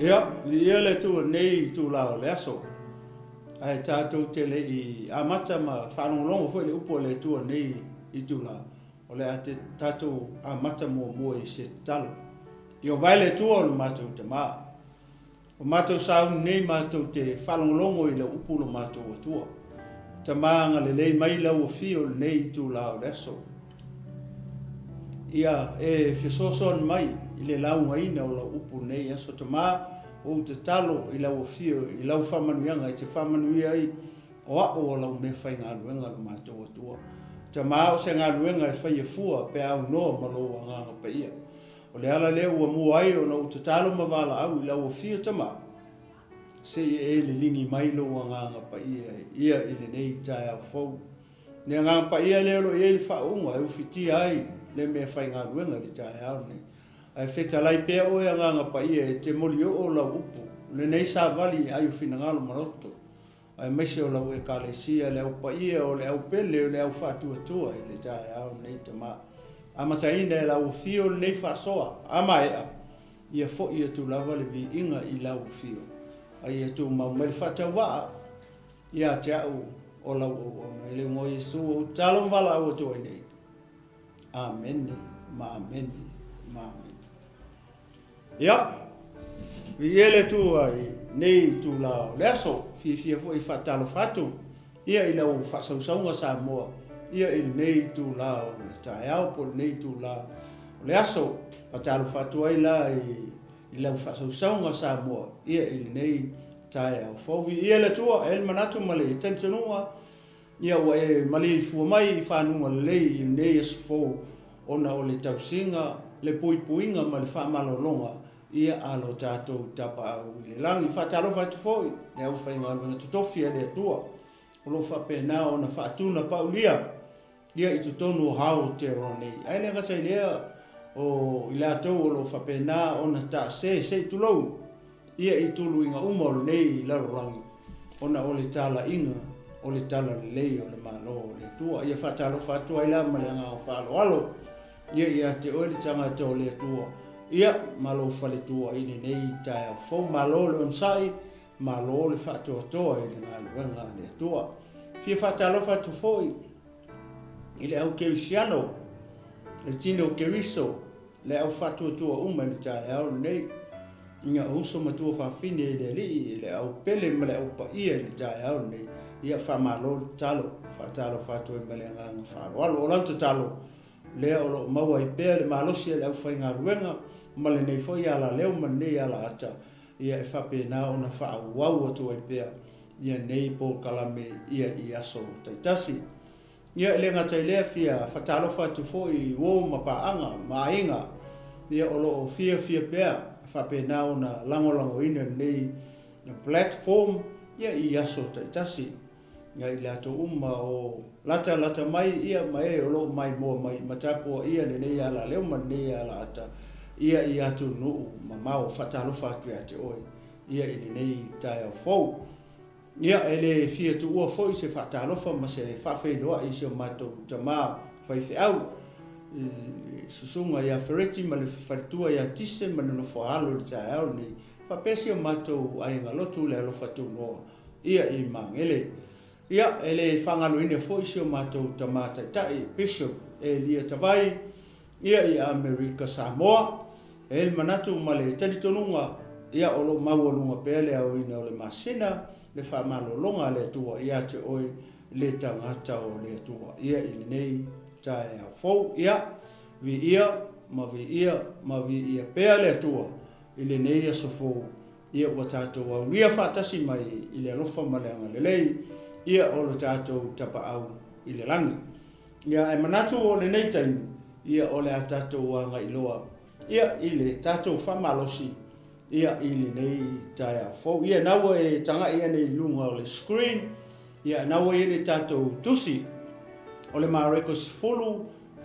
Ia, viia le Atua i lenei itula o le aso. Ae tatou te le i amata ma faalogologo foi i le upu a le Atua i lenei itula, o le a tatou amata muamua i se tatalo. Ieova e le Atua o le matou Tama, Ua matou sauni nei matou te faalogologo i lau upu lo matou Atua. Tama agalelei mai lau afio i lenei itula o le aso. Ia e fesoasoani mai i le laugaina o lau upu i lenei aso. Tama, ua ou tatalo i lau afio i lau faamanuiaga e te faamanuia ai o a'u o lau meafaigaluega lo matou Atua. Tama, o se galuega e faia fua pe a aunoa ma lou Agaga Paia. O le ala lea ua mua ai ona ou tatalo ma valaau i lau afio Tama, se i e liligi mai lou Agaga Paia ia i lenei taeao fou. Le Agaga Paia lea o lo o i ai le faauuga e ufitia ai le meafaigaluega i le taeao lenei. Ae fetalai pea oe Agaga Paia e te molioo lau upu, lenei savali ai o finagalo ma loto. Aemaise o lau Ekalesia, le au paia o le au pele o le au faatuatua i le taeao lenei Tama. Amataina e lau afio lenei faasoa, a maea, ia foi atu lava le viiga i lau afio, a ia tumau mai le faatauvaa ia te au o lau auauna. I le igoa o Iesu ou tatalo ma valaau atu ai nei. Amene ma amene ma amene. Ia, viia le Atua i lenei itula o le aso, fiafia foi e faatalofa atu ia i lau faasausauga Samoa ia i lenei itula o le taeao po o lenei itula o le aso. Faatalofa atu ai la i lau faasausauga Samoa ia i lenei taeao fou. Viia le Atua, e i ai le manatu ma le talitonuga Ia ua e maleifua mai i fanuga lelei i lenei aso fou ona o le tausiga, le puipuiga ma le faamalologa ia a lo tatou Tapaau i le Lagi. Faatalofa atu foi i le aufaigaluega totofi a le Atua o lo o faapena ona faatunapaulia ia i totonu o hao o Aotearoa nei. Ae le gata i lea, o i latou o lo o faapena ona taase se i tulou ia i tuluiga uma o lenei lalolagi ona o le talaiga o le talalelei o le Malo o le Atua. Ia faatalofa atu ai la ma le agaga faaaloalo ia ia te oe le tagata o le Atua, ia ma lou faletua i lenei taeao fou. Malo le onosai, malo le faatoatoa i le galuega a le Atua. Fia faatalofa atu foi i le au kerisiano, le tino Keriso, le au faatuatua uma i le taeao lenei, ina o uso ma tuafafine i le Alii, i le au pele ma le au paia i le taeao lenei, ia faamalo le tatalo, faatalofa atu ai ma le agaga faaaloalo. O lau tatalo lea o lo o maua ai pea le malosi a le aufaigaluega ma lenei foi alaleo ma lenei alaata, ia e faapena ona faaauau atu ai pea ia nei polokalame ia i aso taitasi. Ia e le gata i lea, fia fatalofa atu foi i uo ma paaga ma aiga ia o lo o fiafia pea e faapena ona lagolagoina lenei platform ia i aso taitasi. Ia i latou uma o latalata mai ia ma e o lo o maimoa mai ma tapuaia lenei alaleo ma lenei alaata ia i atunuu mamao. Faatalofa atu ia te oe ia i lenei taeao fou. Ia, e le fia tuua foi se faatalofa ma se faafeiloai i si o matou tama faifeau, i le susuga ia Fereti ma le faletua ia Tise ma le nofo a alo i le taeao lenei, faapea si o matou aiga lotu le alofa tunoa ia i Magele. Ia, e le faagaloina foi si o matou tama taitai, Bishop Elia Tavai, ia i Amerika Samoa. E i ai le manatu ma le talitonuga, ia o lo o maualuga pea le aoina o le masina, le faamalologa a le Atua ia te oe le tagata o le Atua, ia i lenei taeao fou. Ia, viia ma viia ma viia pea le Atua i lenei aso fou, ia ua tatou aulia faatasi mai i le alofa ma le agalelei, ia o lo tatou Tapaau i le lagi. Ia, ae manatu o lenei taimi, ia, o le a tatou agai loa, ia, i le tatou faamalosi, ia, i lenei taeao fou. Ia, na ua e tagai ane i luga o le screen, ia, na ua i ai le tatou tusi, o le Mareko 10,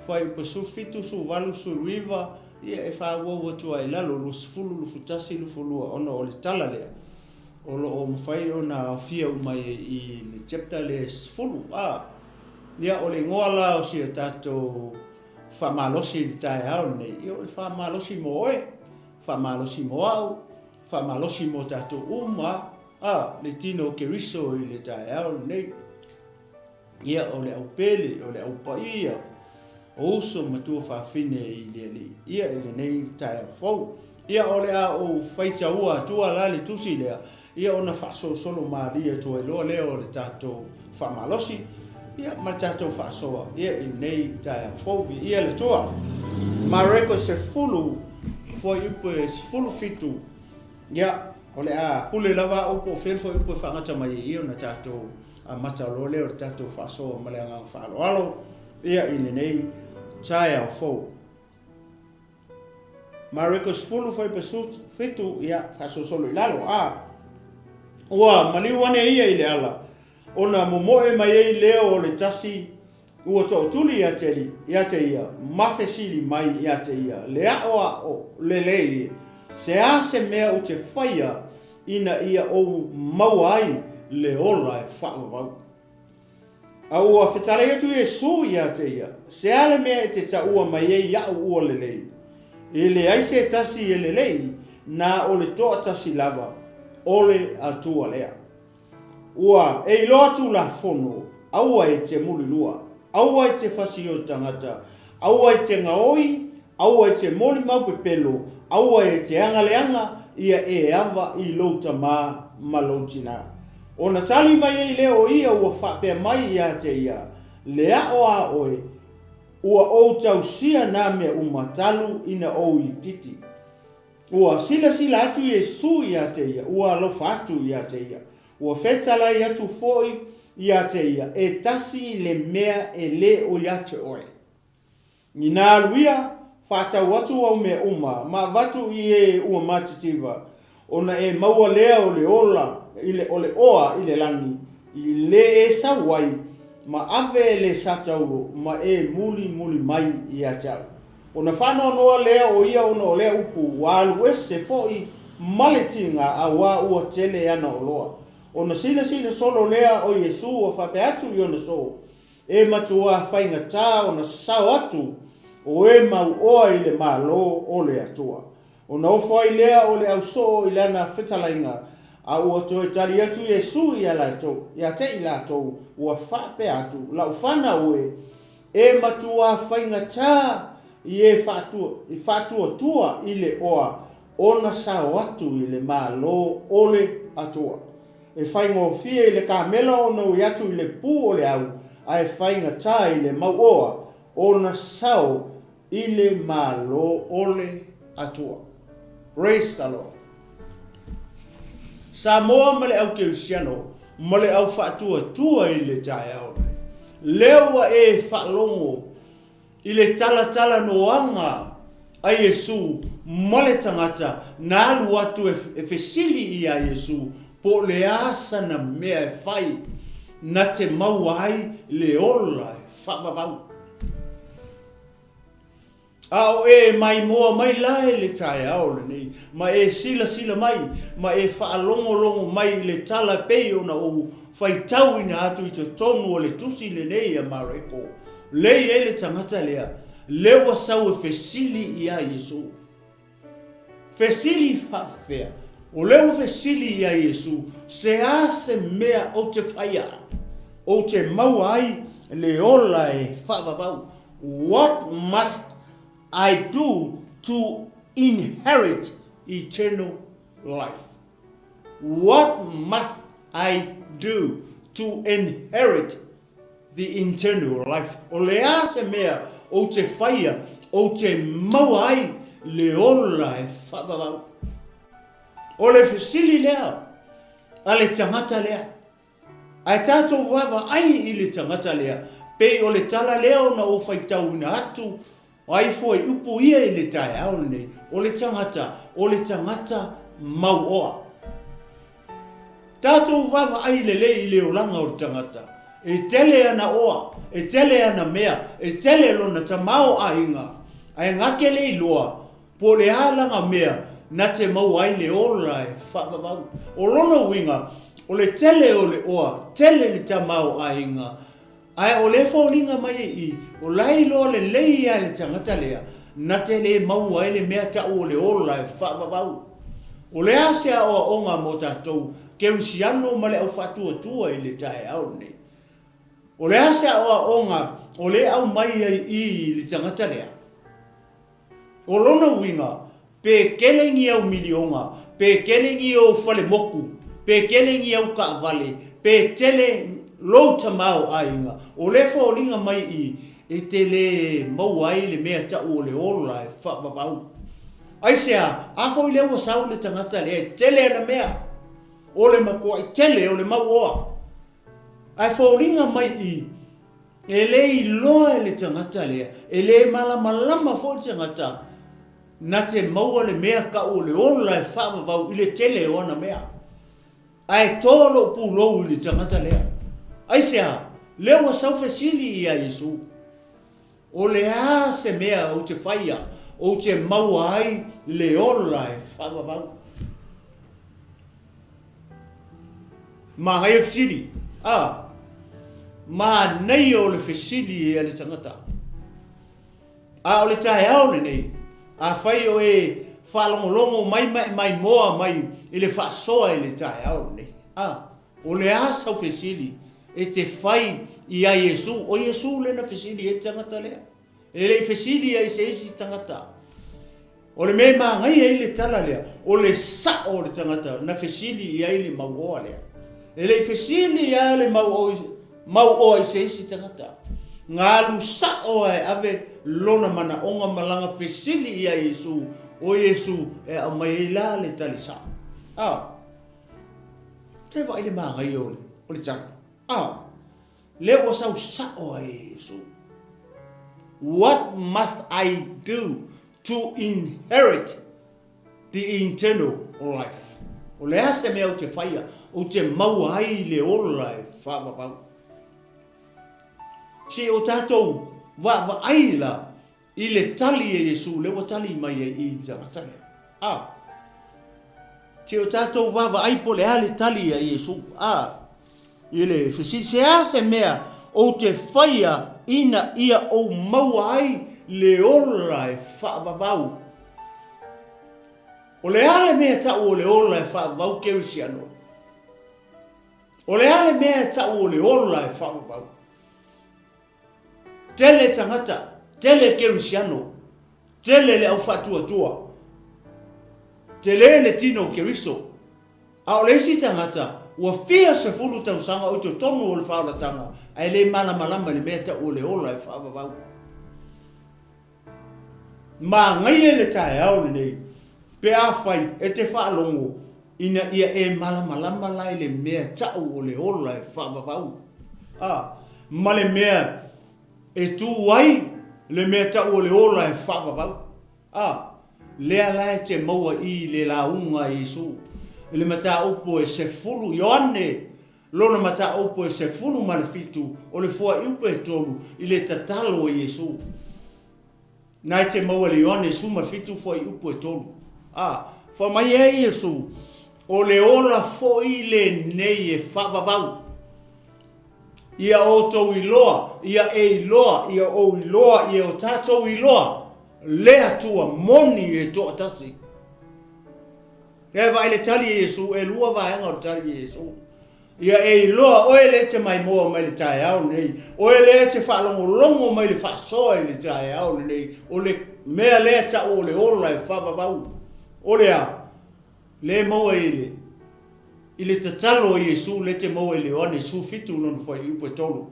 fuaiupu 17, 18, 19, ia, e faaauau atu lava i lalo, 20, 21, 22, ona o le tala lea, o lo o mafai ona aofia uma i le chapter lea e 10. A, ia, o le igoa la o si a tatou faamalosi i le taeao lenei, ia o le faamalosi mo oe, faamalosi mo au, faamalosi mo tatou uma a le tino o Keriso i le taeao lenei. Ia, o le au pele, o le au paia, o uso ma tuafafine i le Alii, ia, i lenei taeao fou. Ia, o le a ou faitaua atua la le tusi lea, ia, ona faasolosolo malie atu ai loa lea o le tatou faamalosi, ia, ma le tatou faasoa, ia, i lenei taeao fou. Viia le Atua. Mareko 10, fuaiupu e 17, ia, o le a pule lava au po o fea le fuaiupu e faagata mai ai ia ona tatou amata loa lea o le tatou faasoa ma le agaga faaaloalo ia i lenei taeao fou. Mareko 10 fuaiupu 17, ia, faasolosolo i lalo. A ua maliu ane ia i le ala, ona momoe mai ai lea o le tasi ua tootuli ia te, ia te ia, ma fesili mai ia te ia, le aʻoaʻo lelei e, se a se mea ou te faia ina ia ou maua ai le ola e faavavau. A ua fetalai atu Iesu ia te ia, Se a le mea e te taua mai ai iaʻu ua lelei? E leai se tasi e lelei, na o le toatasi lava, o le Atua lea. Ua e iloa Tulafono, aua e te mulilua, aua e te fasi o tagata, aua e te gaoi, aua e te molimau pepelo, aua e te agaleaga, ia e ava i lou tamā ma lou tinā. Ona tali mai ai lea o ia ua faapea mai ia te ia, Le aʻo a oe, ua ou tausia nā mea uma talu ina ou itiiti. Ua silasila atu Iesu ia te ia, ua alofa atu ia te ia. Ua fetalai atu foi ia te ia, e tasi le mea e lē o ia te oe. Inā alu ia, faatau atu au mea uma, ma avatu i e ua matitiva, ona e maua lea o le ola i le o le oa i le lagi, i lē e sau ai, ma ave le sataulo ma e mulimuli mai ia te au. Ona faanoanoa lea o ia ona o lea upu, ua alu ese foi ma le tiga, auā ua tele ana oloa. Ona silasila solo lea o Iesu ua faapea atu i ona soo, E matuā faigata ona sao atu o e mauoa i le Malo o le Atua. Ona ofo ai lea o le au soo i lana fetalaiga, a ua toe tali atu Iesu ia latou, ia te i latou, ua faapea atu, Lau fanau e, e matuā faigata i e faatuatua i le oa ona sao atu i le Malo o le Atua. E faigofie i le kamela ona ui atu i le pū o le au, ae faigata i le mauoa ona sao i le Malo o le Atua. Praise the Lord. Samoa ma le au Kerisiano ma le au faatuatua i le taeao lenei. Lea ua e faalogo i le talatalanoaga a Iesu ma le tagata na alu atu e fesili iā Iesu po o le a sana mea e fai na te maua ai le ola e faavavau. A o e maimoa mai la i le taeao lenei, ma e silasila mai, ma e faalogologo mai i le tala e pei ona ou faitauina atu i totonu o le tusi lenei a Mareko, lei ai le tagata lea, lea ua sau e fesili iā Iesu. Fesili faafefea? O lea ua fesili iā Iesu, se a se mea ou te faia, ou te maua ai le ola e faavavau? What must I do to inherit eternal life? What must I do to inherit the eternal life? O le a se mea ou te faia ou te maua ai le ola e faavavau? O le fesili lea a le tagata lea. Ae tatou vaavaai i le tagata lea, pei o le tala lea ona ou faitauina atu ai fuaiupu ia i le taeao lenei, o le tagata, o le tagata mauoa. Tatou vaavaai lelei i le olaga o le tagata, e tele ana oa, e tele ana mea, e tele lona tamaoaiga, ae gake le iloa Po o le a lana mea na te maua ai le ola e faavavau. O lona uiga, o le tele o le oa, tele le tamaoaiga, ae o lea e foliga mai i i, o la e iloa lelei lava e le tagata lea, na te le maua ai le mea tau o le ola e faavavau. O le a se aoaoga mo tatou kerisiano ma le au faatuatua i le taeao lenei? O le a se aoaoga o lea e aumai ai i i le tagata lea? O lona uiga, pe tele ni au miliona, pe tele ni ou fale motu, pe tele ni au taavale, pe tele lou tamaoaiga, o lea e foliga mai i e te le maua ai le mea tau o le ola e faavavau. Aisea? A foi lea ua sau le tagata lea e tele ana mea, o le matuai tele o le mauoa. Ae foliga mai i, e le iloa e le tagata lea, e le malamalama foi le tagata na te maua le mea tau o le ola e faavavau i le tele o ana mea. Ae to lou pulou i le tagata lea. Aisea? Lea ua sau fesili ia Iesu, O le a se mea ou te faia ou te maua ai le ola e faavavau? Manaia fesili, a. Manaia o le fesili a le tagata. A o le taeao lenei, afai o e faalogologo mai ma e maimoa mai i le faasoa i le taeao lenei, a. O le a sau fesili e te fai ia Iesu? O Iesu lea na fesili ai le tagata lea. E le i fesili ai i se isi tagata. O le mea e manaia ai le tala lea, o le sa'o o le tagata na fesili i ai le mauoa lea. E le i fesili lava le mauoa i se isi tagata. Na alu sa'o lava e ave lona manaoga ma lana fesili ia Iesu, o Iesu e aumai ai la le tali sa'o. A. Te vaai le manaia o le tala. A. Lea ua sau sa'o ai Iesu. What must I do to inherit the eternal life? O le a se mea ou te faia ou te maua ai le ola e faavavau? Se o tatou vaavaai la i le tali a Iesu lea ua tali mai ai i le tagata lea. A. Se o tatou vaavaai po o le a le tali a Iesu. A. I le fesili, se a se mea ou te faia ina ia ou maua ai le ola e faavavau? O le a le mea e tau o le ola e faavavau kerisiano? O le a le mea e tau o le ola e faavavau? Tele tagata, tele kerisiano, tele le au faatuatua, tele le tino o Keriso. A o le isi tagata, ua fia sefulu tausaga o i totonu o le faaolataga, ae le malamalama i le mea tau o le ola e faavavau. Manaia le taeao lenei pe afai e te faalogo ina ia e malamalama la i le mea tau o le ola e faavavau, a, ma le mea e tu ai le mea tau o le ola e faavavau. A, lea la e te maua i le lauga a Iesu i le mataupu e sefulu, Ioane, lona mataupu e 17 o le fuaiupu e tolu i le tatalo a Iesu. Na e te maua i le Ioane 17 fuaiupu e tolu. A, fai mai ai Iesu, O le ola foi lenei e faavavau. Ia outou iloa, ia e iloa, ia ou iloa, ia o tatou iloa, le Atua moni e toatasi. Lea e vaai le tali a Iesu, e lua vaega o le tali a Iesu. Ia e iloa, oe lea e te maimoa mai le taeao lenei, oe lea e te faalogologo mai le faasoa i le taeao lenei, o le mea lea tau o le ola e faavavau. O le a? Lea e maua i le I le tatalo a Iesu lea te maua i le Ioane 17 lona fuaiupu e tolu,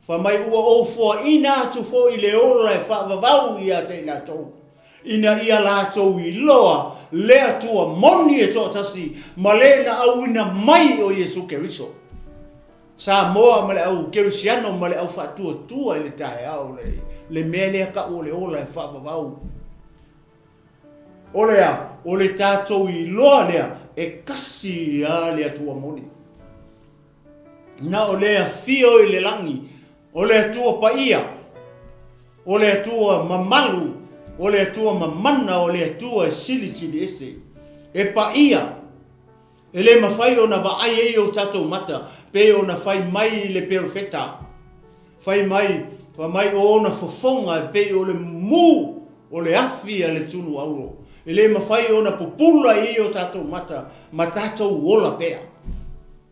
fai mai, Ua ou foaina atu foi le ola e faavavau ia te i latou, ina ia latou iloa le Atua moni e toatasi ma le na auina mai o Iesu Keriso. Samoa ma le au Kerisiano ma le au faatuatua i le taeao lenei, le mea lea tau o le ola e faavavau. O le a? O le tatou iloa lea e kasi a le Atua moni. Na o le afio i le lagi, o le Atua paia, o le Atua mamalu, o le Atua mamana, o le Atua e silisili ese, e paia, e le mafai ona vaai ai o tatou mata, pei ona fai mai le perofeta, fai mai, fai mai o ona fofoga e pei o le mumu o le afi a le tunu auro. E le mafai ona pupula i ai o tatou mata ma tatou ola pea.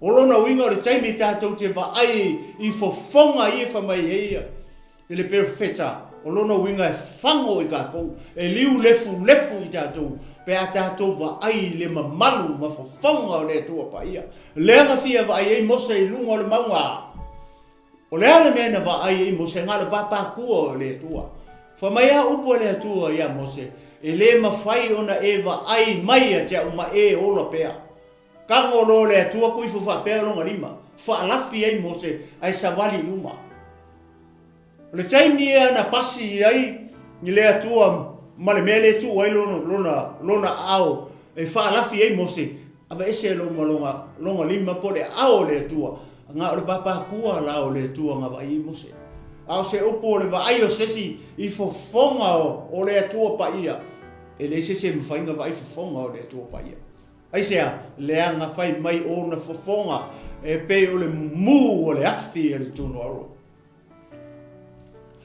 O lona uiga o le taimi tatou te vaai i fofoga ia e fai mai ai ia i le perofeta, o lona uiga e fago i tatou, e liu lefulefu i tatou pe a tatou vaai i le mamalu ma fofoga o le Atua Paia. Lea na fia vaai ai Mose i luga o le mauga. O le a le mea na vaai ai Mose? Na o le papatua o le Atua. Fai mai a upu a le Atua ia Mose, E le mafai ona e vaai mai ia te au ma e ola pea. Tago loa le Atua tuifo faapea lona lima, faalafi ai Mose ae savali i luma. O le taimi ea na pasi ai le Atua ma le mea lea e tuu ai lona aao e faalafi ai Mose, aveese loa ma lona lima po o le aao o le Atua, na o le papatua la o le Atua na vaai ai Mose. A o se upu o le vaai o se isi i fofoga o le Atua Paia, e leai se isi e mafai ona vaai fofoga o le Atua Paia. Aisea? Leaga fai mai ona fofoga e pei o le mumu o le afi a le tunoaolo.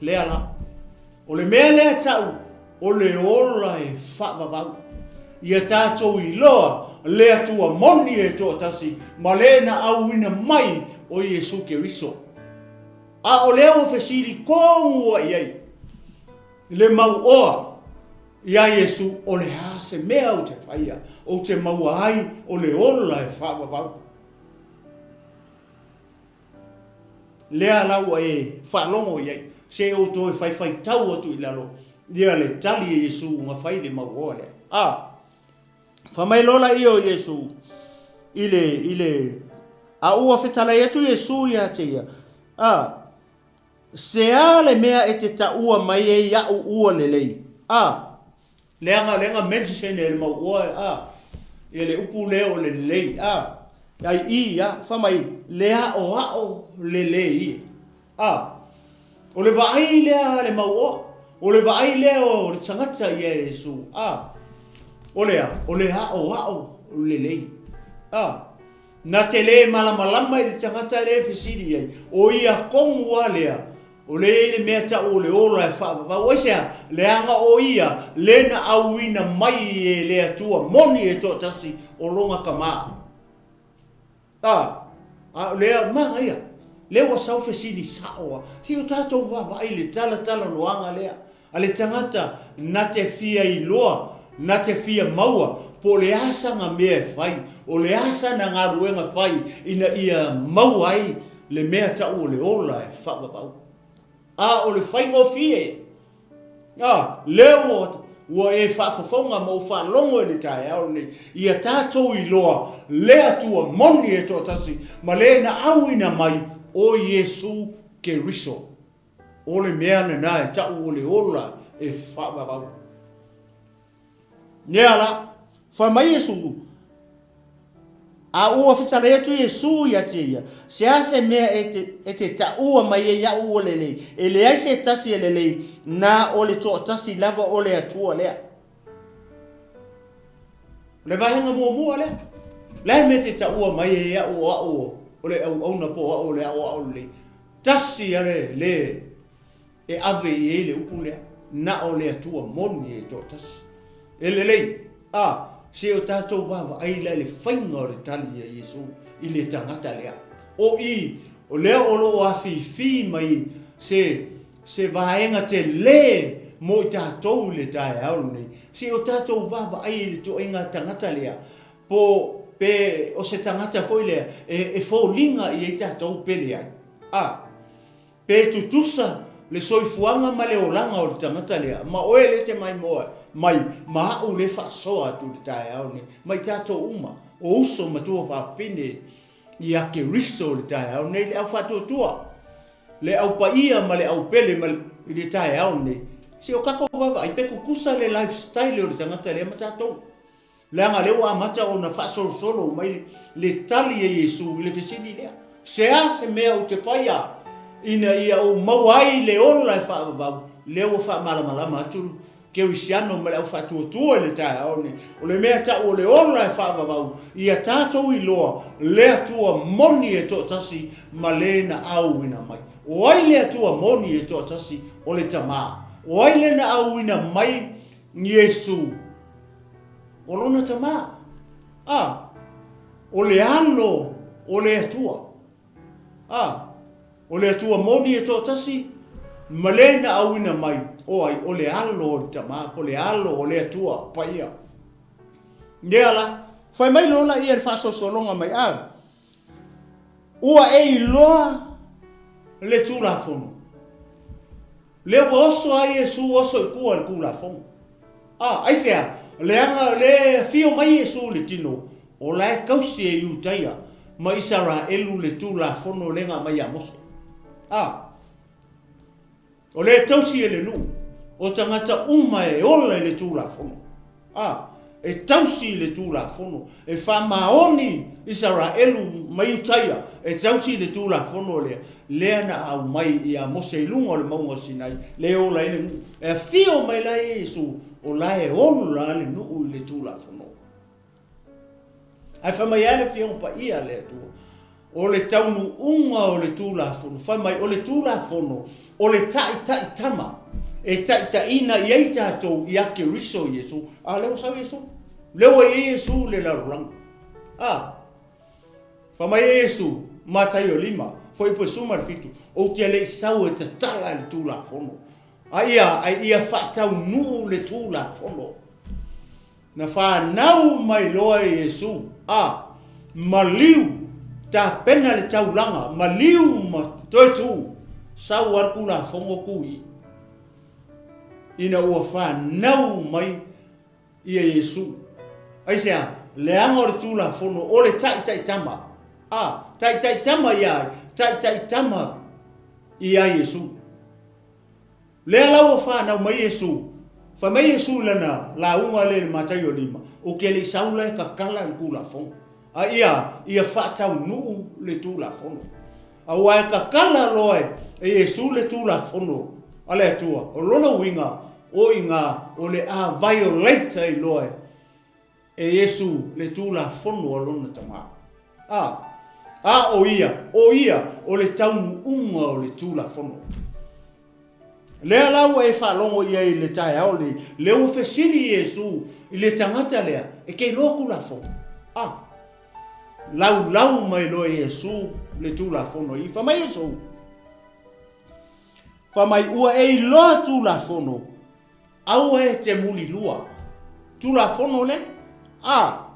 Lea la. O le mea lea tau o le ola e faavavau. Ia tatou iloa le Atua moni e toatasi ma le na auina mai o Iesu Keriso. A o lea ua fesili tonu ai i ai le mauoa iā Iesu, o le a se mea ou te faia ou te maua ai o le ola e faavavau? Lea la ua e faalogo i ai, se ou toe faifaitau atu i lalo ia le tali a Iesu na fai i le mauoa lea. A, fai mai loa laia o Iesu i le, i le, a ua fetalai atu Iesu ia te ia, a, se a le mea e te taua mai ai iaʻu ua lelei? A, Leaga lea na mention e le mauoa a ia le upu lea o le lelei a ai i a fa mai le aoao lelei ia a o le vaai lea a le mauoa o le vaai lea o le tagata ia Iesu a o le a o le aoao lelei a na te le malamalama i le tagata lea e fesili i ai o ia tonu a lea O lea e i ai le mea tau o le ola e faavavau. Aisea? Leaga o ia le na auina mai e le Atua moni e toatasi o lona tama. A, a o lea, manaia, lea ua sau fesili sao a. Se i o tatou vaavaai i le talatalanoaga lea a le tagata na te fia iloa, na te fia maua po o le a sana mea e fai, o le a sana galuega fai ina ia maua ai le mea tau o le ola e faavavau. A o le faigofie, a, lea ua, ua e faafofoga ma ou faalogo i le taeao lenei, ia tatou iloa le Atua moni e toatasi ma le na auina mai o Iesu Keriso. O le mea lena e tau o le ola e faavavau. Nea la, fai mai Iesu, A ua fetalai atu Iesu ia te ia, Se a se mea e te, e te taua mai ai iaʻu ua lelei? E leai se tasi e lelei, na o le toatasi lava o le Atua lea. O le vaega muamua lea. Le a le mea e te taua mai ai iaʻu o aʻu o le auauna po o aʻu o le aoao lelei? Tasi a le le e ave i ai le upu lea, na o le Atua moni e toatasi. E lelei, a, se o tatou vaavaai la i le faiga o le tali a Iesu i le tagata lea. O i, o lea o lo o afifi mai se, se vaega tele mo i tatou i le taeao lenei. Se o tatou vaavaai i le ituaiga tagata lea, po, pe o se tagata foi lea e, e foliga i ai tatou pe leai. A. Pe tutusa le soifuaga ma le olaga o le tagata lea, ma oe lea e te maimoa mai ma a'u lea e faasoa atu i le taeao lenei, ma i tatou uma, o uso ma tuafafine ia Keriso i le taeao lenei, le au faatuatua, le au paia ma le au pele ma le, i le taeao lenei, se o tatou vaavaai pe tutusa le lifestyle o le tagata lea ma tatou. Leaga lea ua amata ona faasolosolo mai le tali a Iesu i le fesili lea, Se a se mea ou te faia ina ia ou maua ai le ola e faavavau? Lea ua faamalamalama atu le kerisiano ma le aufaatuatua i le taeao lenei, o le mea tau o le ola e faavavau, ia tatou iloa le Atua moni e toatasi ma le na auina mai. O ai le Atua moni e toatasi? O le Tama. O ai le na auina mai? Iesu. O lona Tama. A, o le Alo o le Atua. A, o le Atua moni e toatasi, ma le na auina mai, o ai, o le Alo o le Tama, po le Alo o le Atua Paia. Lea la, fai mai loa la ia le faasolosologa mai, a, ua e iloa le Tulafono. Lea ua oso a Iesu oso i tua i le Tulafono. A, aisea? Leaga o lea e afio mai Iesu i le tino, o la e tausi e Iutaia ma Isaraelu le Tulafono lea na aumai ia Mose. A, o lea e tausi e le nuu, o tagata uma e ola i le Tulafono. A, e tausi i le Tulafono, e faamaoni Isaraelu ma Iutaia e tausi i le Tulafono lea, lea na aumai ia Mose i luga o le mauga o Sinai, lea e ola ai le nuu. E afio mai la Iesu, o la e ola le nuu i le Tulafono. Ae fai mai lava le Afioga Paia a le Atua, o le taunuuga o le Tulafono, fai mai o le Tulafono o le taitai tama e taitaiina i ai tatou ia Keriso Iesu. A lea ua sau Iesu. Lea ua i ai Iesu i le lalolagi. A, fai mai ai Iesu, Mataio 5, fuaiupu e 17, Ou te le i sau e tatala i le Tulafono, a ia, a ia faataunuu le Tulafono. Na fanau mai loa Iesu, a, maliu, tapena le taulaga, maliu ma toe tu, sau a le Tulafono tu i i. Ina ua fanau mai ia Iesu. Aisea? Leaga o le Tulafono o le taitaitama. A, taitaitama ia ai? Taitaitama ia Iesu. Lea la ua fanau mai Iesu. Fai mai Iesu i lana lauga lea i le Mataio 5, Ou te le i sau la e tatala le Tulafono, a ia, ia faataunuu le Tulafono. Aua e tatala loa e Iesu le Tulafono a le Atua, o lona uiga, o i ina o le a violate ai loa e Iesu le Tulafono a lona Tama. A, a o ia, o ia o le taunuuga o le Tulafono. Lea la ua e faalogo i ai i le taeao lenei, lea ua fesili Iesu i le tagata lea, e te iloa Tulafono? A, laulau mai loa Iesu le Tulafono i. Fai mai Iesu, fai mai, ua e iloa Tulafono, Aua e te mulilua. Tulafono lea. A.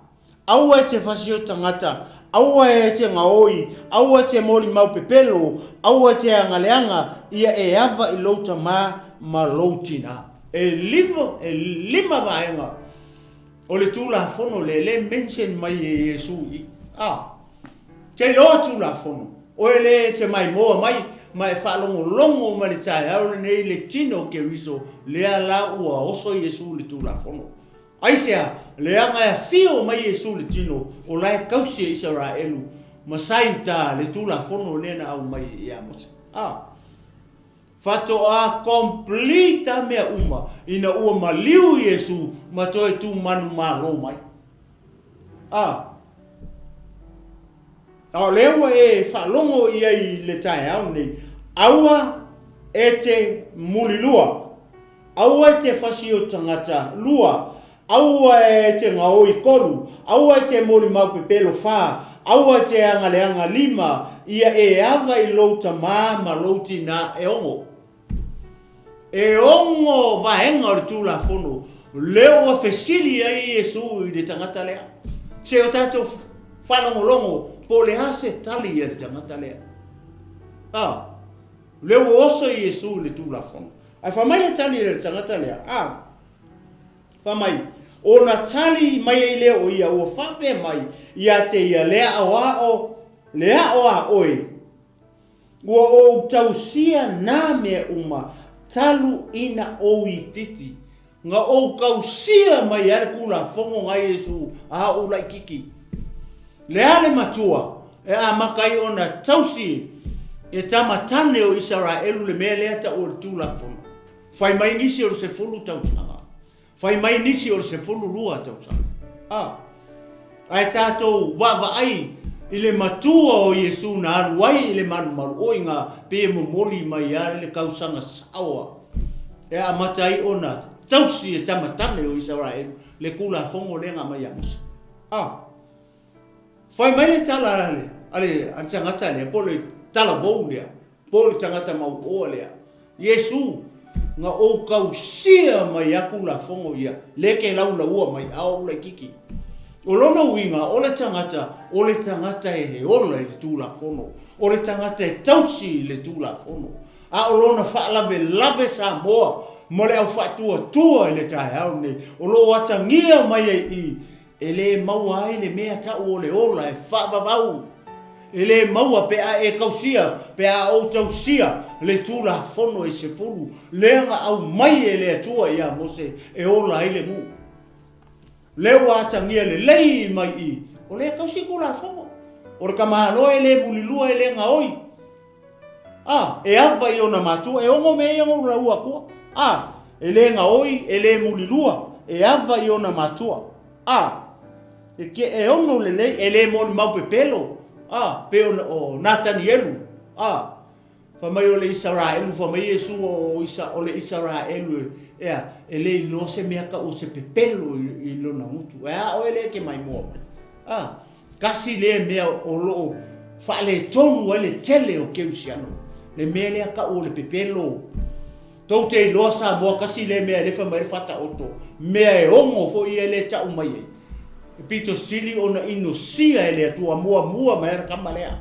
Aua e te fasio tagata, aua e te gaoi, aua e te molimau pepelo, aua e te agaleaga, ia e ava i lou tama ma lou tina. E lima, e lima vaega o le Tulafono lea, lea e mention mai e Iesu i i. A. Te iloa Tulafono, oe le e te maimoa mai ma e faalogologo mai le taeao lenei i le tino o Keriso, lea la ua oso Iesu i le Tulafono. Aisea? Leaga e afio mai Iesu i le tino, o la e tausi e Isaraelu ma Saiuta le Tulafono lea na aumai ia Mose. A. Faatoa complete a mea uma ina ua maliu Iesu ma toe tu manumalo mai. A. A o lea ua e faalogo i ai i le taeao lenei, aua e te mulilua, aua e te fasio tagata, lua, aua e te gaoi, tolu, aua e te molimau pepelo, fa, aua e te agaleaga, lima, ia e ava i lou tama ma lou tina, e ono. E ono vaega o le Tulafono lea ua fesili ai Iesu i le tagata lea. Se o tatou faalogologo po o le a se tali a le tagata lea. A, lea ua oso Iesu i le Tulafono. Ae fai mai le tali a le tagata lea, a, fai mai, ona tali mai ai lea o ia ua faapea mai ia te ia, le aoao, le ao a oe, Ua ou tausia nā mea uma talu ina ou itiiti. Na ou tausia mai ai le Tulafono na Iesu a ou laititi. Le a le matua e amata ai ona tausi e tama tane o Isaraelu le mea lea tau o le Tulafono? Fai mai nisi o le 10 tausaga. Fai mai nisi o le 12 tausaga. A. Ae tatou vaavaai i le matua o Iesu na alu ai i le malumalu, oi na, pei e momoli mai lava le tausaga saoa e amata ai ona tausi e tamatane o Isaraelu le Tulafono lea na aumai ia Mose. A. Fai mai le tala a le, a le, a le tagata lea, po o le talavou lea, po o le tagata mauoa lea, Iesu, na ou tausia mai a Tulafono ia, lea e te laulaua mai, a o ou laititi. O lona uiga, o le tagata, o le tagata e ola i le Tulafono, o le tagata e tausi i le Tulafono, a o lona faalavelave Samoa ma le au faatuatua i le taeao lenei, o lo o atagia mai ai i E le maua ai le mea tau o le ola e faavavau. E le maua pe a e tausia, pe a ou tausia le Tulafono e sefulu lea na aumai e le Atua ia Mose e ola ai le nuu. Lea ua atagia lelei mai i, o lea e tausi Tulafono. O le tamaloa e le mulilua e le gaoi. A, e ava i ona matua, e ono mea ia na ou laua atua. A, e le gaoi, e le mulilua, e ava i ona matua. A, e ke e ono lelei, e le molimau pepelo, a, pei ona o Natanielu, a, fai mai o le Isaraelu, fai mai Iesu o, Isa, o le Isaraelu e, ea, e le iloa se mea tau o se pepelo i, i lona gutu. E a oe lea e te maimoa mai? A, Tasi lea mea o lo o faaletonu ai le tele o kerisiano, le mea lea tau o le pepelo. Tou te iloa Samoa tasi lea mea lea fai mai ai le Faataoto, mea e ono foi ia lea e tau mai ai, e pito sili ona inosia e le Atua muamua mai lava le tama lea.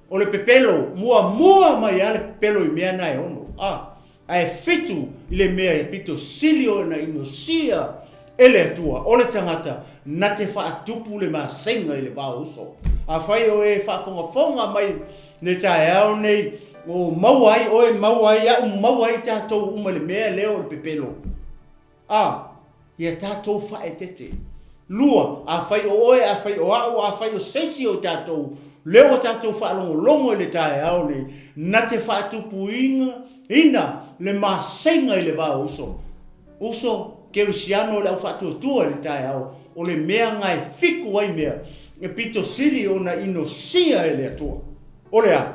O le pepelo, muamua mai lava le pepelo i mea na e ono. A. Ae fitu i le mea e pito sili ona inosia e le Atua, o le tagata na te faatupu le maseiga i le va o uso. Afai o e faafogafoga mai le taeao nei, o maua ai oe, maua ai au, maua ai tatou uma i le mea lea o le pepelo. A. Ia tatou faaeteete. Lua, afai o oe, afai o au, afai o se isi o tatou, lea ua tatou faalogologo i le taeao nei, na te faatupuina ina le maseiga i le va o uso. Uso, kerisiano o le au faatuatua i le taeao, o le mea na e fiku ai mea, e pito sili ona inosia e le Atua. O le a?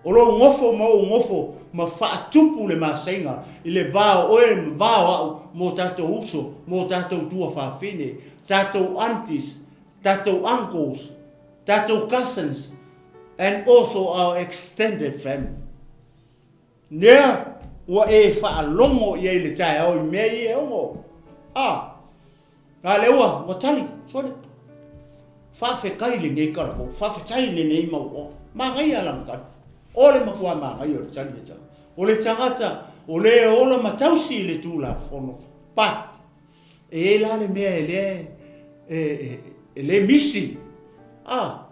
O lou nofo ma ou nofo ma faatupu le maseiga i le va o oe ma va o au mo tatou uso, mo tatou tuafafine, tatou aunties, tatou uncles, tatou cousins and also our extended family. Lea ua e faalogo i ai i le taeao i mea ia e ono. A. A lea ua, ua tali, sole. Faafetai i lenei talavou, faafetai i lenei mau oa. Manaia lana tali. O le matua manaia o le tali a tagata. O le tagata o le ola ma tausi i le Tulafono, but e i ai la le mea e le, e, e le misi. A,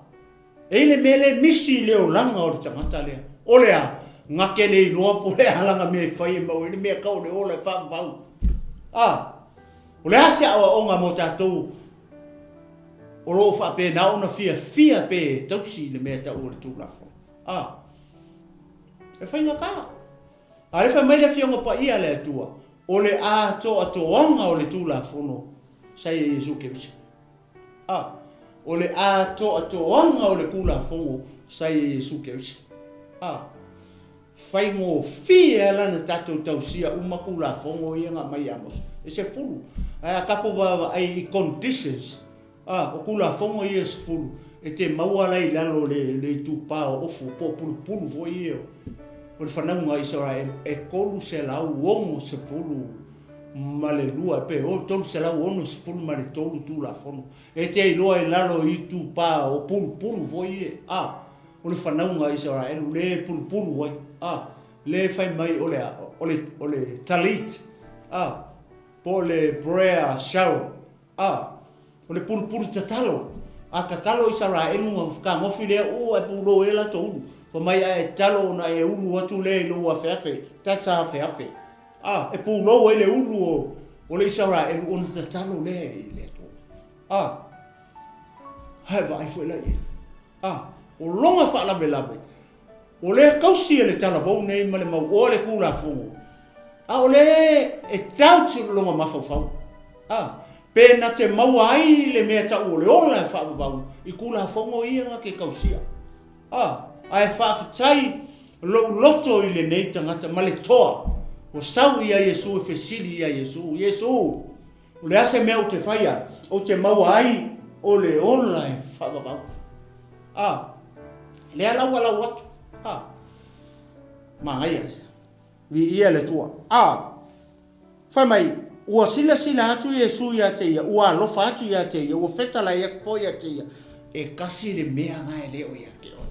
E i le mea le misi i le olaga o le tagata lea. O le a? Na te le iloa po o le a lana mea e fai e maua ai le mea tau o le ola e faavavau. A! O le a se aoaoga mo tatou o lo o faapena ona fiafia pe e tausi i le mea tau o le Tulafono? A! E faigata. A lea fai mai le Afioga Paia a le Atua, o le atoatoaga o le Tulafono sa ia Iesu Keriso. A. O le atoatoaga o le Tulafono sa ia Iesu Keriso. A. Faigofie lava la ona tatou tausia uma Tulafono ia na aumai ia Mose, e sefulu. Ae a tatou vaavaai i conditions, a, o Tulafono ia e sefulu, e te maua la i lalo o le, le itupa o ofu po o pulupulu foi ia o le fanauga a Isaraelu, e 360 ma le lua, pe 363 Tulafono. E te iloa i lalo i itupa o pulupulu foi ia, a, o le fanauga a Isaraelu le e pulupulu ai, a, le e fai mai o le a, o le, o le talit, a, po o le prayer shawl, a, o le pulupulu tatalo. A tatalo Isaraelu ona fetagofi lea, u, ae pulou ai latou ulu. Fai mai a e tatalo ona e ulu atu lea i lou afeafe, that's a afeafe. A, e pulou ai le ulu o, o le Isaraelu ona tatalo lea i le Atua. A, ae vaai foi la i ai. A, o lona faalavelave, o lea tausi e le talavou nei ma le mauoa le Tulafono, a o lea e doubt lona mafaufau. A, pe na te maua ai le mea tau o le ola e faavavau i Tulafono ia na te tausia. A, ae faafetai lou loto i lenei tagata ma le toa. Ua sau ia Iesu e fesili ia Iesu, Iesu, o le a se mea ou te faia ou te maua ai o le ola e faavavau? A, lea la ua lau atu. A, manaia. Viia le Atua. A, fai mai, ua silasila atu Iesu ia te ia, ua alofa atu ia te ia, ua fetalai atu foi ia te ia, e kasi le mea na e le o ia te oe.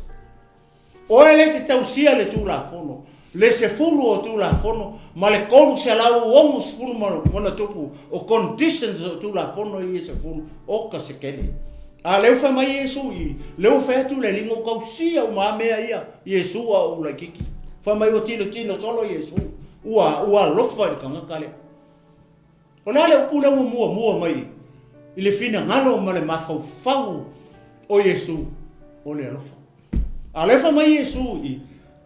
Oe lea e te tausia le Tulafono, le sefulu o Tulafono ma le 360 ma ona tupu o conditions o Tulafono ia e sefulu, oka se kele. A lea ua fai mai Iesu i, lea ua fai atu le Alii, na ou tausia uma lava mea ia, Iesu a o ou laitiiti. Fai mai ua tilotilo solo Iesu, ua, ua alofa i le tagata lea. O le a le upu lea ua muamua mai i le finagalo ma le mafaufau o Iesu? O le alofa. A lea fai mai Iesu i,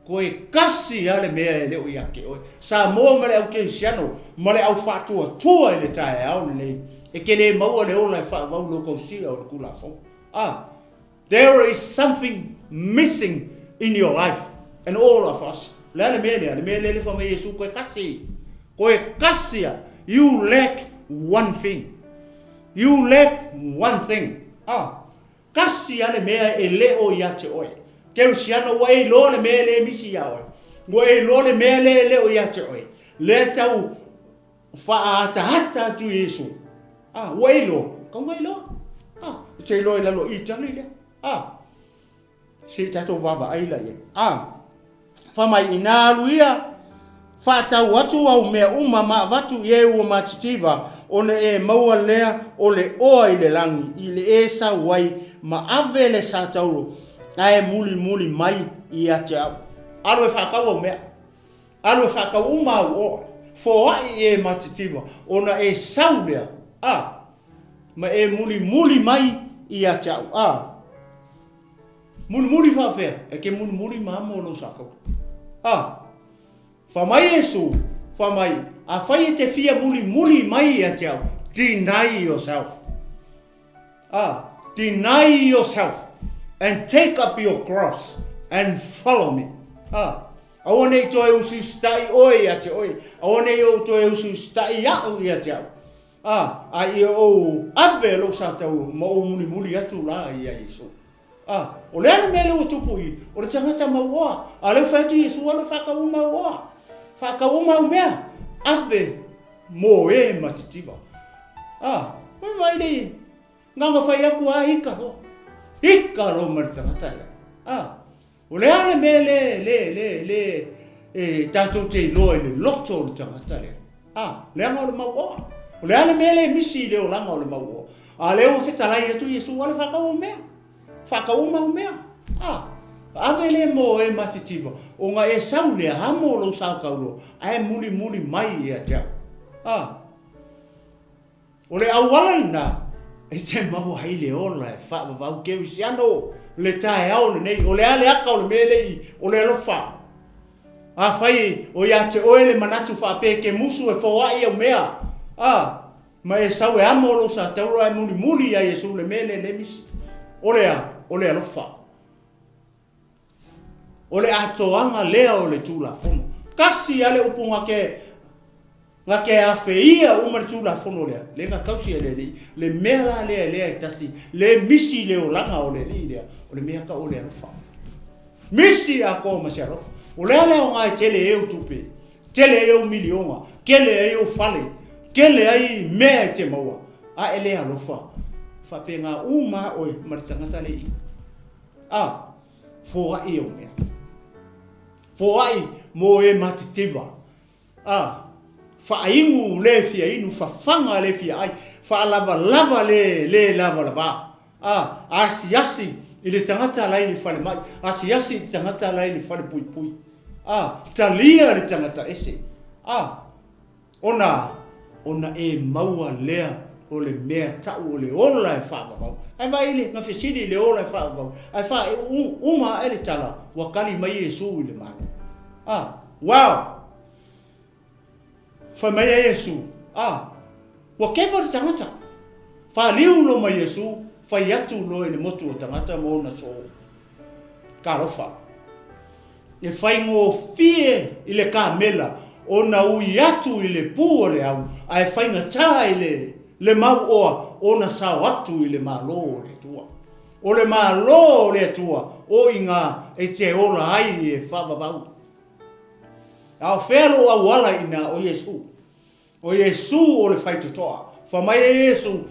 Toe kasi lava le mea e le o ia te oe. Samoa ma le au kerisiano ma le au faatuatua i le taeao lenei, e te le maua le ola e faavau i lou tausia o le Tulafono. A! There is something missing in your life and all of us. O le a le mea lea? Le mea lea le fai mai Iesu toe kasi. Toe kasi a. You lack one thing. You lack one thing. Ah, kasi a le mea e le o ia te oe. Kerisiano ua e iloa le mea e le misi ia oe. Ua e iloa le mea le e le o ia te oe. Lea tau faaataata atu i Iesu. A, ua e iloa? Kau mai iloa. A, e te iloa i lalo i tali lea. A, se i tatou vaavaai la i ai. A, fai mai, inā alu ia, faatau atu au mea uma ma avatu i e ua matitiva, ona e maua lea o le oa i le lagi, i le e sau ai ma ave le sa taulo, ae mulimuli mai ia te au. Alu e faatau au mea. Alu e faatau uma au oa, foai i e matitiva, ona e sau lea, a, ma e mulimuli mai ia te au, a. Mulimuli faafea? E ke mulimuli ma amo lou sakau. A. Fa mai Iesu, fa mai, afai e te fia mulimuli mai ia te au, deny yourself. A, deny yourself and take up your cross and follow me. A, aua ne i toe usiusitaʻi ʻoe ia te ʻoe, aua ne i ou toe usiusitaʻi iaʻu ia te aʻu. A, a ia ou ave lou sa taulo ma ou mulimuli atu la ia Iesu. A, o le a le mea lea ua tupu i, o le tagata mauoa. A lea ua fai atu Iesu, alu e faatau uma au oa, faatau uma au mea, ave mo e matitiva. A, oi vaai le gaga fai atu a ika loa. Ika loa ma le tagata lea. A, o le a le mea le, le, le, le, e tatou te iloa i le loto o le tagata lea. A, leaga o le mauoa. O le a le mea le misi i le olaga o le mauoa. A lea ua fetalai atu Iesu, ala faatau au mea. Faatau uma au mea. A, ave le mo e matitiva, ona e sau lea amo lou sao taulo, ae mulimuli mai ia te au. A, o le auala lena e te maua ai le ola e faavavau kerisiano le taeao lenei. O le a le aka o le mea le i, o le alofa. Afai o ia te oe le manatu faapea e te musu e foai au mea, a, ma e sau e amo lou sa tauro ae mulimuli ia Iesu le mea lea le misi. O le a? O le alofa. O le atoaga lea o le Tulafono. Kasi a le upu na ke, na ke afeia uma le Tulafono lea, le na tausi e le Alii. Le mea la lea lea e tasi, le misi le olaga o le Alii lea, o le mea tau o le alofa. Misi atoa ma se alofa. O le a le aoga e tele ai ou tupe, tele ai ou miliona, tele ai ou fale, tele ai mea e te maua, a e le alofa, faapena uma lava oe ma le tagata le i. A, foai ou mea. Foai mo e matitiva. A, faainu le fia inu, fafaga le fia ai, faalavalava le le lavalava. A, asiasi i le tagata la i le falemai, asiasi i le tagata la i le falepuipui. A, talia le tagata ese. A, ona, ona e maua lea o le mea tau o le ola e faavavau. Ae vaai le, na fesili i le ola e faavavau, ae faa, uma ae le tala, ua tali mai Iesu i le Malo. A, wow! Fai mai a Iesu, A, ua keva le tagata. Faliu lo ma Iesu, fai atu loa i le motu o tagata ma ona soo. Talofa. E faigofie i le kamela. Ona ui atu i le pu o le au, ae faigata i le le mauoa ona sao atu i le Malo o le Atua. O le Malo o le Atua o iga e te ola ai e faavavau. A o fea lou auala ina o Iesu? O Iesu o le faitotoa. Fai mai ai Iesu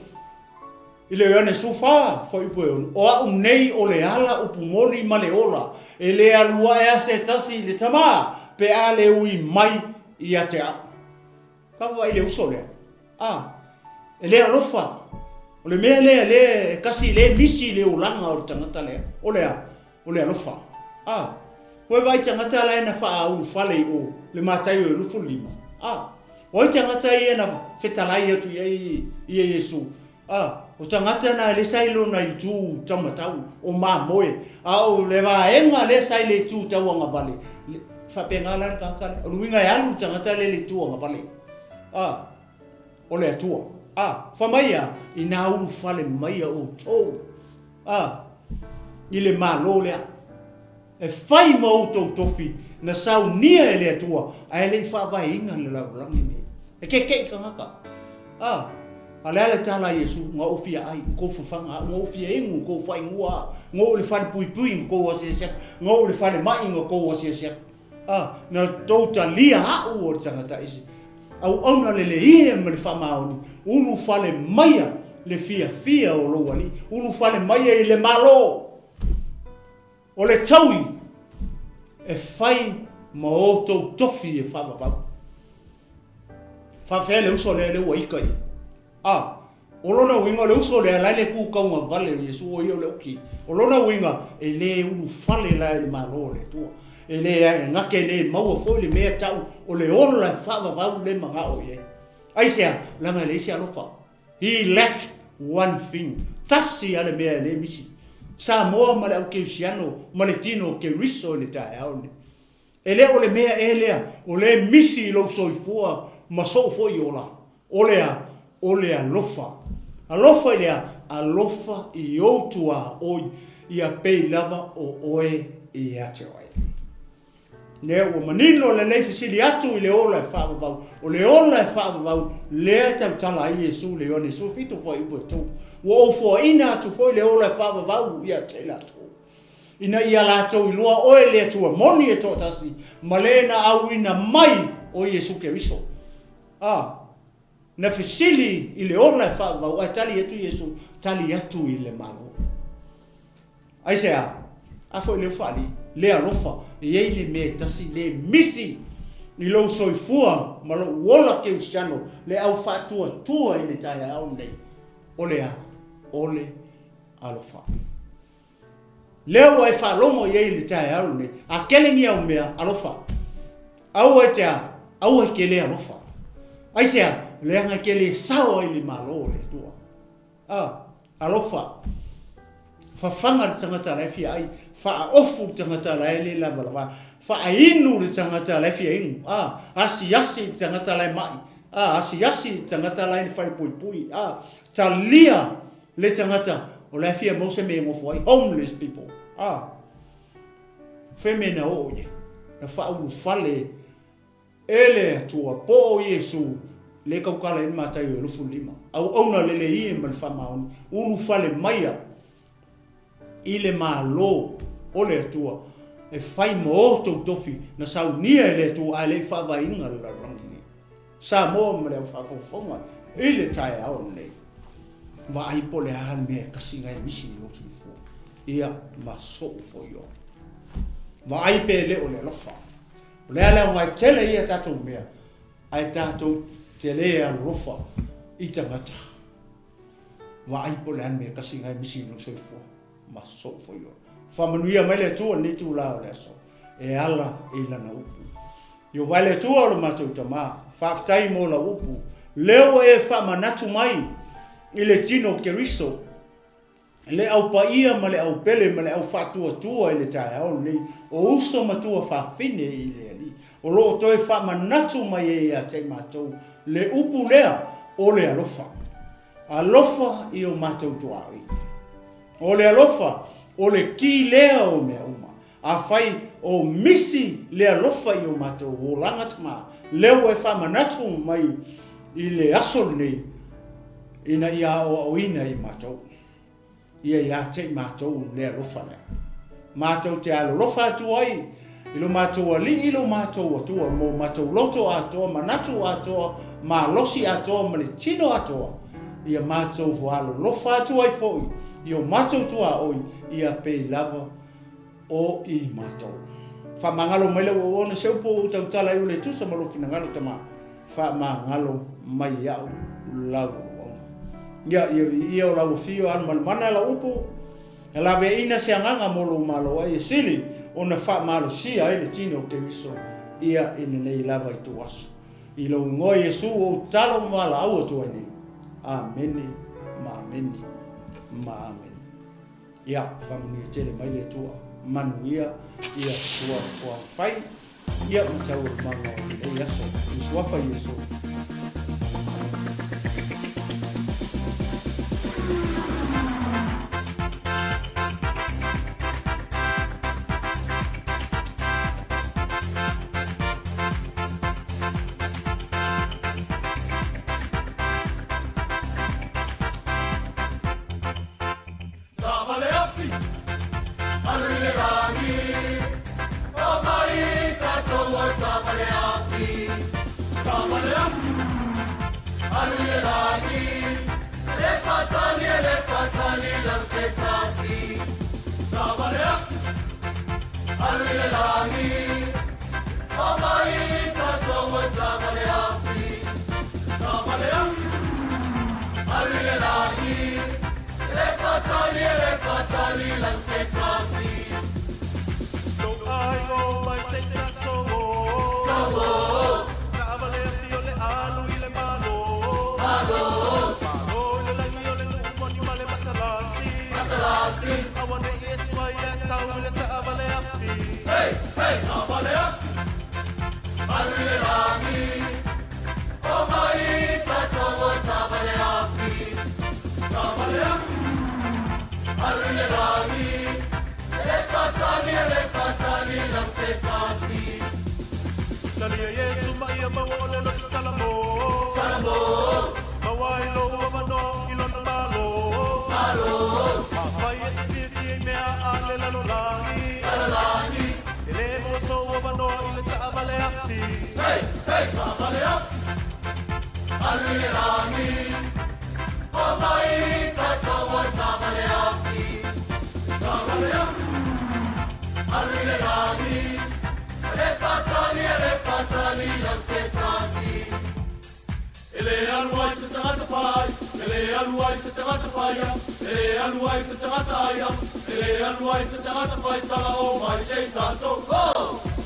i le Ioane 14, fuaiupu e 6, O a'u nei o le ala upu moni ma le ola, e le alu ae a se tasi i le Tama pe a le ui mai ia te a'u. Faavaai i le uso lea. A, e le alofa. O le mea lea lea e kasi le misi i le olaga o le tagata lea. O le a? O le alofa. A, ua e vaai tagata la e na faaulufale i o le Mataio e 25? A, o ai tagata ia na fetalai atu i ai ia Iesu? A, o tagata na lea sa i lona itu taumatau, o mamoe, a o le vaega lea sa i le itu tauagavale, e faapena la le tagata lea. O le uiga e alu le tagata lea i le itu agavale. A, o le Atua. A, fai mai a, ina ulufale maia outou, a, i le Malo lea, e fai ma outou tofi na saunia e le Atua, ae le i faavaeina le lalolagi lenei. E keke'i tagata. A, a o le a le tala a Iesu? Na ou fia ai, na kou fafaga au, na ou fia inu, na kou faainua au, na ou i le fale puipui, na kou asiasi atu, na ou i le fale ma'i, na kou asiasi atu. A, na tou talia a'u o le tagata ese. Auauna le leie ma le faamaoni, ulufale maia le fiafia o lou Alii, ulufale maia i le Malo o le taui e fai ma outou tofi e faavavau. Faafefea le uso lea lea ua ika i A, o lona uiga o le uso lea la e le tu taugavale o Iesu o ia o le oki. O lona uiga e le ulufale la i le Malo o le Atua. E le gata e le maua foi le mea tau o le ola e faavavau le manao i ai. Aisea? Leaga e leai se alofa. He lack one thing. Tasi lava le mea e le misi. Samoa ma le au Kerisiano ma le tino o Keriso i le taeao lenei. E le o le mea ea lea o lea e misi i lou soifua ma sou foi ola? O le a? O le alofa. Alofa i le a? Alofa i ou tuaoi, ia pei lava o oe ia te oe. Lea ua manino lelei fesili atu i le ola e faavavau. O le ola e faavavau lea e tautala ai Iesu i le Ioane 17 fuaiupu e 3. Ua ou foaina atu foi le ola e faavavau ia te i latou. Ina ia latou iloa oe le Atua moni e toatasi ma le na auina mai o Iesu Keriso. A, na fesili i le ola e faavavau, ae tali atu Iesu, tali atu i le Malo. Aisea? A foi lea ua faalii, le alofa, e i ai le mea e tasi le misi i lou soifua ma lou ola kerisiano, le au faatuatua i le taeao lenei, o le a? O le alofa. Lea ua e faalogo i ai i le taeao lenei, a tele ni au mea, alofa. Aua e te a? Aua e te le alofa. Aisea? Leaga e te le sao ai i le Malo o le Atua. A, alofa. Fafaga le tagata la e fia ai, faaofu le tagata la e le lavalava, faainu le tagata la e fia inu, a, asiasi le tagata la e mai, a, asiasi le tagata la e i le falepuipui, a, talia Le tagata o la e fia maua se mea e nofo ai, homeless people, a fea mea na oo i ai? Na faaulufale e le Atua po o Iesu le tautala ai le Mataio e 25. Auauna le leie ma le faamaoni, ulufale maia i le Malo o le Atua e fai ma outou tofi na saunia e le Atua ae le i faavaeina le lalolagi nei. Samoa ma le au faafogafoga i le taeao lenei. Vaai po o le a le mea e tasi na e misi i lou soifua, ia ma sou foi ola. Vaai pe le o le alofa. O le a le aoga e tele ia tatou mea, ae tatou te le alolofa i tagata. Vaai po o le a le mea e tasi na e misi i lou soifua ma sou foi ola. Faamanuia mai le Atua i lenei itula o le aso e ala i Lana upu. Ieova e le Atua o lo matou Tama, faafetai mo lau upu, lea ua e faamanatu mai i le tino o Keriso, le au paia ma le au pele ma le au faatuatua i le taeao lenei, o uso ma tuafafine i le Alii, o lo o toe faamanatu mai ai ia te i matou le upu lea o le alofa. Alofa i o matou tuaoi. O le alofa, o le ki lea o mea uma. Afai O misi le alofa i o matou olaga tama, lea ua e faamanatu mai i le aso lenei ina ia aoaoina i matou. Ia ia te i matou le alofa lea. Matou te alolofa atu ai i lo matou Alii lo matou Atua mo matou loto atoa, manatu atoa, malosi atoa ma le tino atoa, ia matou alolofa atu ai foi i o matou tuaoi ia pei lava o i matou. Faamagalo mai lau auauna se upu ua ou tautala ai ua le tusa ma lou finagalo Tama, faamagalo mai iaʻu lau auauna. Ia, ia viia o lau afio alumalumana lau upu, ia laveaiina se agaga mo lou Malo a ia sili ona faamalosia ai le tino o Keriso ia i lenei lava ituaso. I lou igoa Iesu ua ou tatalo ma valaau atu ai nei. Amene ma amene ma amene. Ia, faamanuia tele mai le Atua, manuia ia fuafuaga fai, ia ma taualumaga o lenei aso. I le suafa o Iesu. Taavale afi, alu i le lagi, Omai tatou o taavale afi. Taavale afi, alu i le lagi, E le fatali, e le fatali lau se tasi. Taavale afi, alu i le lagi, Omai tatou o taavale afi. Taavale afi, alu i le lagi, E le fatali, e le fatali lau se tasi. Lou aiga omai se i tatou o. Taavale afi o le alu i le Malo. Malo i le lagi o le nuu moni ma le masalasi. Aua ne i e tuai e sau i le taavale afi. Taavale afi, alu i le lagi, Omai tatou o taavale afi. Taavale afi, alu i le lagi, E le fatali, e le fatali lau se tasi. Talia Iesu ma ia maua olelo i Salamo. Maua ai lou avanoa i lona Malo. Afai e te fiafia i mea a le lalolagi, e le maua sou avanoa i le taavale afi. Taavale afi, alu i le lagi, Omai tatou o taavale afi. Taavale afi, alu i le lagi, E le fatali, e le fatali lau se tasi. E le alu ai se tagata pai, e le alu ai se tagata paia, e le alu ai se tagata aia, e le alu ai se tagata faitala, omai se i tatou.